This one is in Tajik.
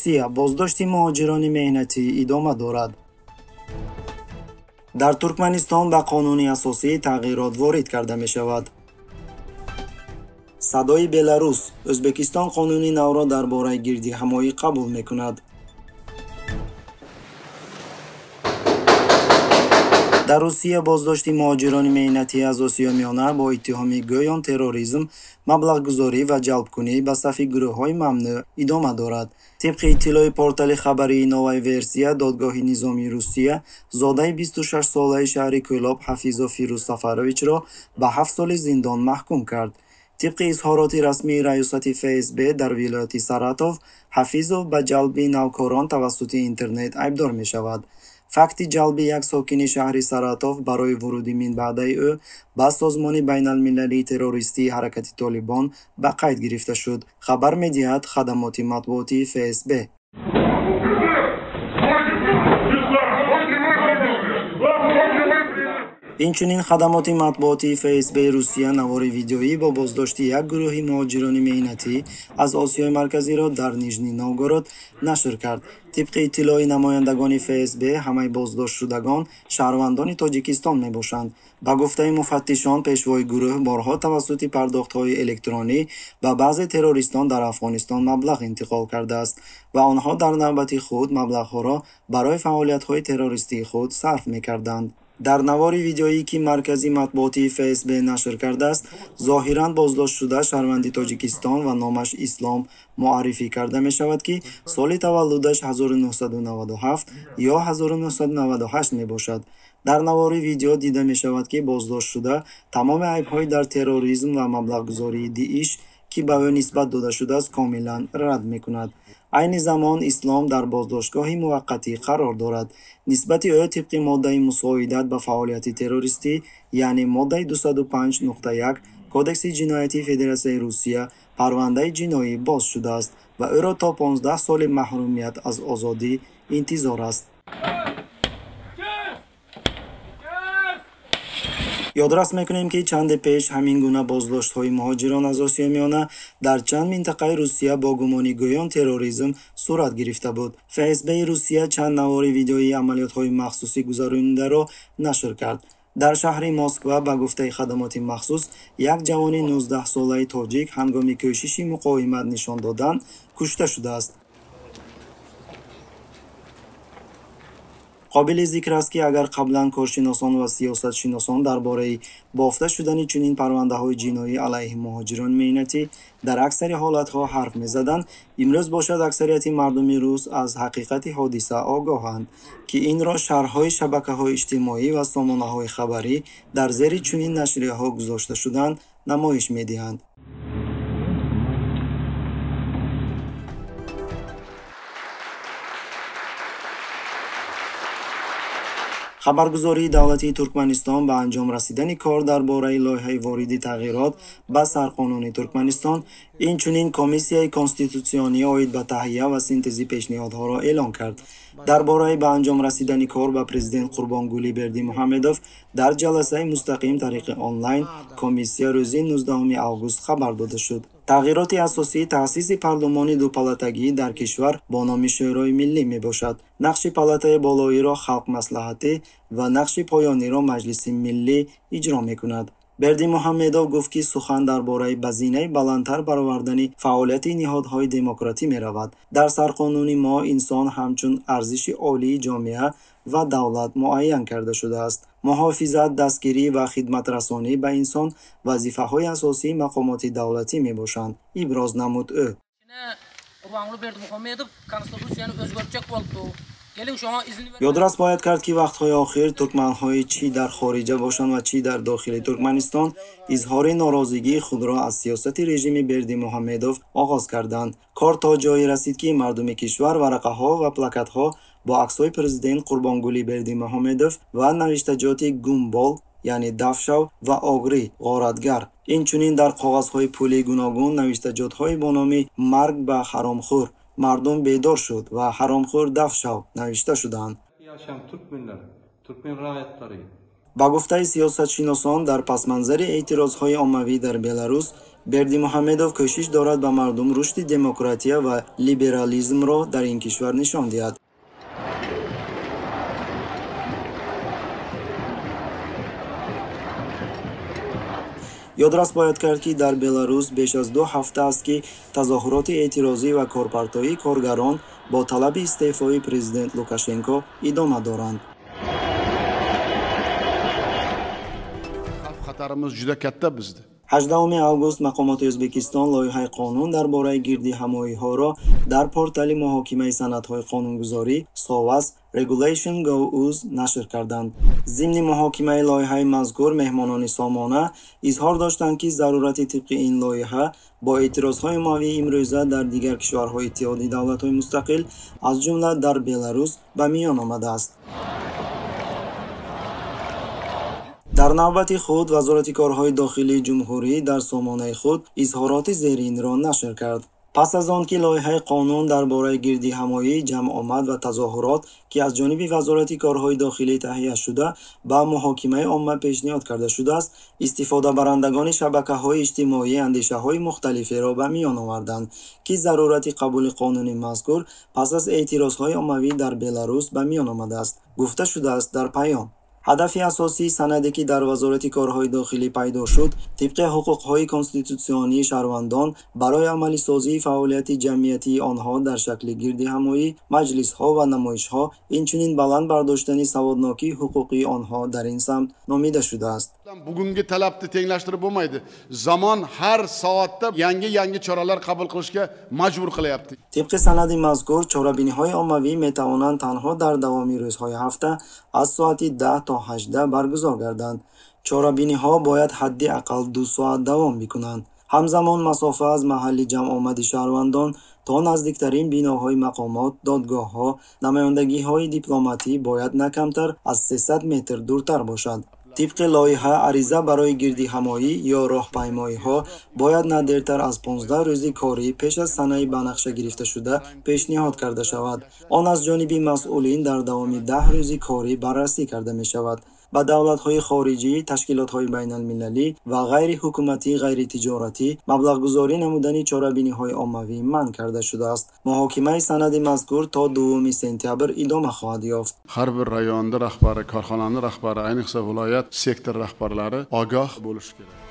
Русия боздошти муҳоҷирони меҳнатӣ идома дорад. Дар Туркманистон ба қонуни асосӣ тағйирот ворид карда мешавад. Садои Беларус. Ӯзбекистон қонуни навро дар бораи гирдиҳамоӣ қабул мекунад. Дар Русия боздошти муҳоҷирони меҳнатӣ аз Осиёи Миёна бо иттиҳоми гӯён терроризм, маблағгузорӣ ва ҷалбкунӣ ба сафи гурӯҳҳои мамнӯъ идома дорад. Тибқи иттилои портали хабарии «Новая версия», додгоҳи низомии Русия зодаи 26-солаи шаҳри Кӯлоб Ҳафизов Фирӯз Сафаровичро ба 7 соли зиндон маҳкум кард. Тибқи изҳороти расмии раёсати ФСБ дар вилояти Саратов, Ҳафизов ба ҷалби навкорон тавассути интернет айбдор мешавад. Факти ҷалби як сокини шаҳри Саратов барои вуруди минбаъдаи ӯ ба созмони байналмилалии террористии ҳаракати Толибон ба қайд гирифта шуд, хабар медиҳад хадамоти матбуотии ФСБ. Инчунин хадамоти матбуотии ФСБ-и Русия навори видеоӣ бо боздошти як гурӯҳи муҳоҷирони меҳнатӣ аз Осиёи Марказиро дар Нижний Новгород нашр кард. Тибқи иттилои намояндагони ФСБ, ҳамаи боздоштшудагон шаҳрвандони Тоҷикистон мебошанд. Ба гуфтаи муфаттишон, пешвои гурӯҳ борҳо тавассути пардохтҳои электронӣ ба баъзе террористон дар Афғонистон маблағ интиқол кардааст ва онҳо дар навбати худ маблағҳоро барои фаъолиятҳои террористии худ сарф мекарданд. Дар навори видеоӣ, ки маркази матбуотии ФСБ нашр кардааст, зоҳиран боздоштшуда шаҳрванди Тоҷикистон ва номаш Ислом муаррифӣ карда мешавад, ки соли таваллудаш 1997 ё 1998 мебошад. Дар навори видео дида мешавад, ки боздоштшуда тамоми айбҳои дар терроризм ва маблағгузории ДИИШ, ки ба ӯ нисбат дода шудааст, комилан рад мекунад. Айни замон Ислом дар боздоштгоҳи муваққатӣ қарор дорад. Нисбати ӯ тибқи моддаи мусоидат ба фаъолияти террористӣ, яъне моддаи 205.1 Кодекси ҷиноятии Федератсияи Русия парвандаи ҷиноӣ боз шудааст ва ӯро то 15 соли маҳрумият аз озодӣ интизор аст. Ёдрас мекунем, ки чанде пеш ҳамин гуна боздоштҳои муҳоҷирон аз Осиёи Миёна дар чанд минтақаи Русия бо гумони гӯён терроризм сурат гирифта буд. ФСБ-и Русия чанд навори видеоии амалиётҳои махсусӣ гузаронидаро нашр кард. Дар шаҳри Москва, ба гуфтаи хадамоти махсус, як ҷавони 19-солаи тоҷик ҳангоми кӯшиши муқовимат нишон додан кушта шудааст. Қобили зикр аст, ки агар қаблан коршиносон ва сиёсатшиносон дар бораи бофта шудани чунин парвандаҳои ҷиноӣ алайҳи муҳоҷирони меҳнатӣ дар аксари ҳолатҳо ҳарф мезаданд, имрӯз бошад аксарияти мардуми рус аз ҳақиқати ҳодиса огоҳанд, ки инро шарҳҳои шабакаҳои иҷтимоӣ ва сомонаҳои хабарӣ дар зери чунин нашрияҳо гузошта шуданд намоиш медиҳанд. Хабаргузории давлатии Туркманистон ба анҷом расидани кор дар бораи лоиҳаи вориди тағйирот ба сарқонуни Туркманистон, инчунин комиссияи конститутсионӣ оид ба таҳия ва синтези пешниҳодҳоро эълон кард. Дар бораи ба анҷом расидани кор ба президент Қурбонгулӣ Бердимуҳаммедов дар ҷаласаи мустақим тариқи онлайн комиссия рӯзи 19 август хабар дода шуд. Тағйироти асосӣ таъсиси парлумони дупалатагӣ дар кишвар бо номи Шӯрои миллӣ мебошад. Нақши палатаи болоиро Халқ маслиҳатӣ ва нақши поёниро Маҷлиси миллӣ иҷро мекунад. Бердимуҳаммедов гуфт, ки сухан дар бораи ба зинаи баландтар баровардани фаъолияти ниҳодҳои демократӣ меравад. Дар сарқонуни мо инсон ҳамчун арзиши олии ҷомеа ва давлат муайян карда шудааст. Муҳофизат, дастгирӣ ва хидматрасонӣ ба инсон вазифаҳои асосии мақомоти давлатӣ мебошанд, иброз намуд ӯ. Ёдрас бояд кард, ки вақтҳои охир туркманҳои чӣ дар хориҷа бошанд ва чӣ дар дохили Туркманистон изҳори норозигии худро аз сиёсати режими Бердимуҳаммедов оғоз карданд. Кор то ҷое расид, ки мардуми кишвар варақаҳо ва плакатҳо бо аксҳои президент Қурбонгулӣ Бердимуҳаммедов ва навиштаҷоти гумбол, яъне дафшав, ва огрӣ, ғоратгар, инчунин дар коғазҳои пулии гуногун навиштаҷотҳое бо номи марг ба ҳаромхӯр, мардум бедор шуд ва ҳаромхӯр дафшав навишта шуданд. Ба гуфтаи сиёсатшиносон, дар пасманзари эътирозҳои оммавӣ дар Беларус, Бердимуҳаммедов кӯшиш дорад ба мардум рушди демократия ва либерализмро дар ин кишвар нишон диҳад. Ёдрас бояд кард, ки дар Беларус беш аз 2 ҳафта аст, ки тазоҳуроти эътирозӣ ва корпартоии коргарон бо талаби истеъфои президент Лукашенко идома доранд. Xavf-xatarimiz juda katta bizda. 18 август мақомоти Ӯзбекистон лоиҳаи қонун дар бораи гирдиҳамоиҳоро дар портали муҳокимаи санадҳои қонунгузорӣ СОВАС Regulation Go.uz нашр карданд. Зимни муҳокимаи лоиҳаи мазкур меҳмонони сомона изҳор доштанд, ки зарурати тибқи ин лоиҳа бо эътирозҳои оммавии имрӯза дар дигар кишварҳои Иттиҳоди давлатҳои мустақил, аз ҷумла дар Беларус, ба миён омадааст. Дар навбати худ Вазорати корҳои дохилии ҷумҳурӣ дар сомонаи худ изҳороти зеринро нашр кард. Пас аз он ки лоиҳаи қонун дар бораи гирдиҳамоӣ, ҷамъомад ва тазоҳурот, ки аз ҷониби Вазорати корҳои дохилӣ таҳия шуда, ба муҳокимаи омма пешниҳод карда шудааст, истифодабарандагони шабакаҳои иҷтимоӣ андешаҳои мухталиферо ба миён оварданд, ки зарурати қабули қонуни мазкур пас аз эътирозҳои оммавӣ дар Беларус ба миён омадааст, гуфта шудааст дар паём. Ҳадафи асосии санаде, ки дар Вазорати корҳои дохилӣ пайдо шуд, тибқи ҳуқуқҳои конститутсионии шаҳрвандон барои амалисозии фаъолияти ҷамъиятии онҳо дар шакли гирдиҳамоӣ, маҷлисҳо ва намоишҳо, инчунин баланд бардоштани саводнокии ҳуқуқии онҳо дар ин самт номида шудааст. Bugungi talabni tenglashtirib bo'lmaydi. Zamon har soatda yangi-yangi choralar qabul qilishga majbur qilyapti. Тибқи санади мазкур, чорабиниҳои оммавӣ метавонанд танҳо дар давоми рӯзҳои ҳафта аз соати 10 то 18 баргузор гарданд. Чорабиниҳо бояд ҳадди ақал 2 соат давом бикунанд. Ҳамзамон масофа аз маҳалли ҷамъомади шаҳрвандон то наздиктарин биноҳои мақомот, додгоҳҳо, намояндагиҳои дипломатӣ бояд на камтар аз 300 метр дуртар бошад. Тибқи лоиҳа, ариза барои гирдиҳамоӣ ё роҳпаймоиҳо бояд на дертар аз 15 рӯзи корӣ пеш аз санаи ба нақша гирифташуда пешниҳод карда шавад. Он аз ҷониби масъулин дар давоми 10 рӯзи корӣ баррасӣ карда мешавад. Ба давлатҳои хориҷӣ, ташкилотҳои байналмилалӣ ва ғайриҳукуматӣ, ғайритиҷоратӣ маблағгузорӣ намудани чорабиниҳои оммавӣ манъ карда шудааст. Муҳокимаи санади мазкур то 2 сентябр идома хоҳад ёфт. Har bir rayonda rahbari, korxonani rahbari, ayniqsa viloyat sektor rahbarlari ogoh bo'lishi kerak.